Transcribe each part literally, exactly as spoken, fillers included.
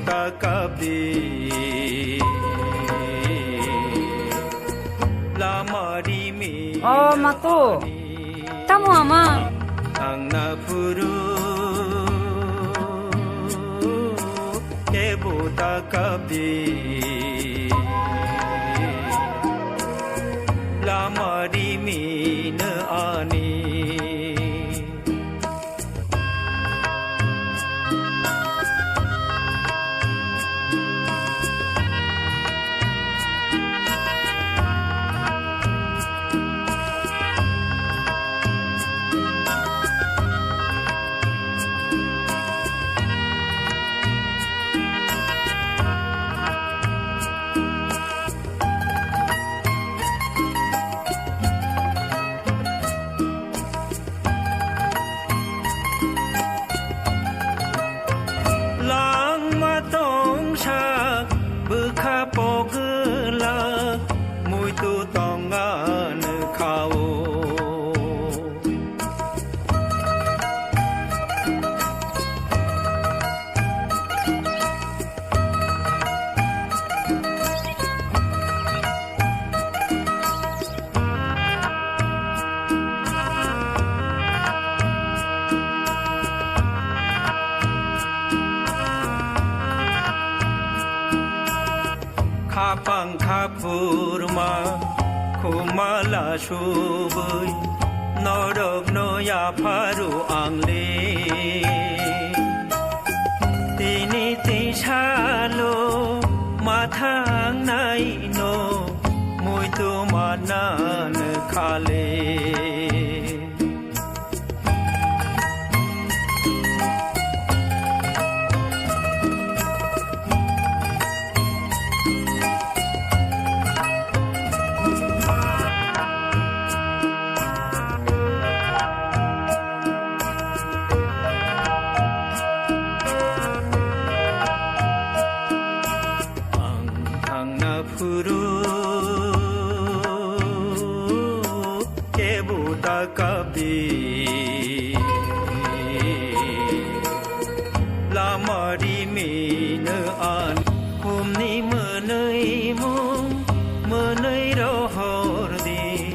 Takabi. Lama rimi. Oh, mato. Tamo ama? Ang na phuru kebu takabi. Lama rimi na ani. Langma tongsa bwkha pogwlak muitu tonga nukha-o. Khapang khaphurma khumala subui norokno yapharu ang le. Tini tisalo mathang naino muitu manan khale. Ang thangna phuru kebu takabi. Lama rimi na ani humni mwnwi mung mwnwi rohor di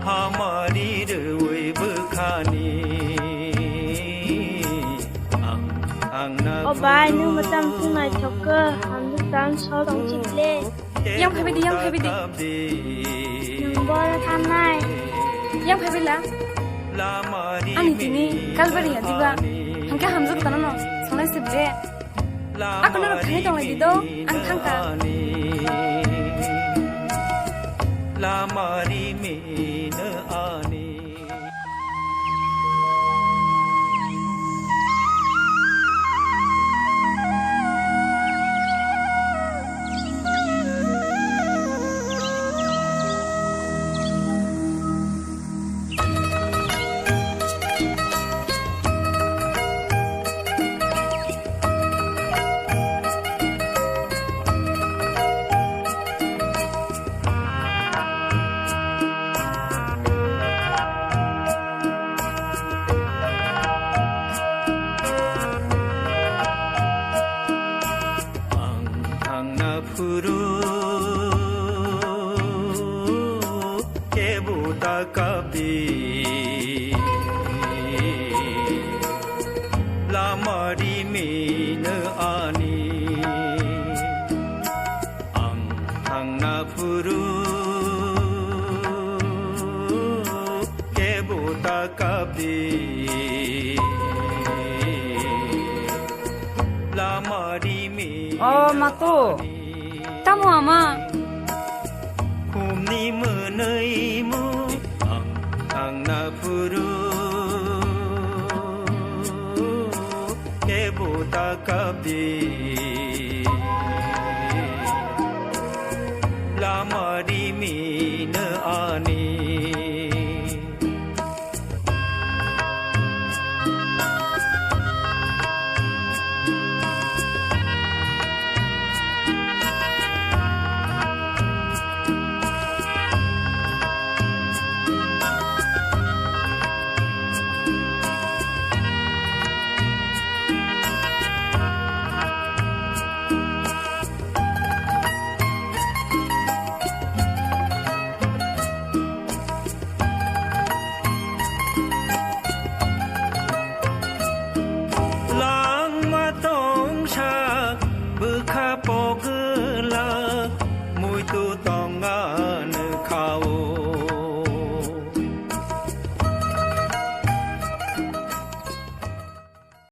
hamari rwi bwkhani. Ang, ang na O bai, phuru nwng mwchang thung naithok khe, hamjwk tang so tong chikle. Yang phaibai di, yang phaibai di. Nwng boro thangnai. Yang phaibai la. Ani tini kalbari ya diba. Hangke hamjak tano no. Sonai sibde. Ako no thani tonglai di do. Ang thangka. Lama rimi na ani. Ang thangna phuru kebu takabi. Lama rimi na ani. Ang thangna phuru kebu takabi. Lama rimi. Oh, mato. Tamo ama? Humni mwnwi mung ang thangna phuru kebu takabi.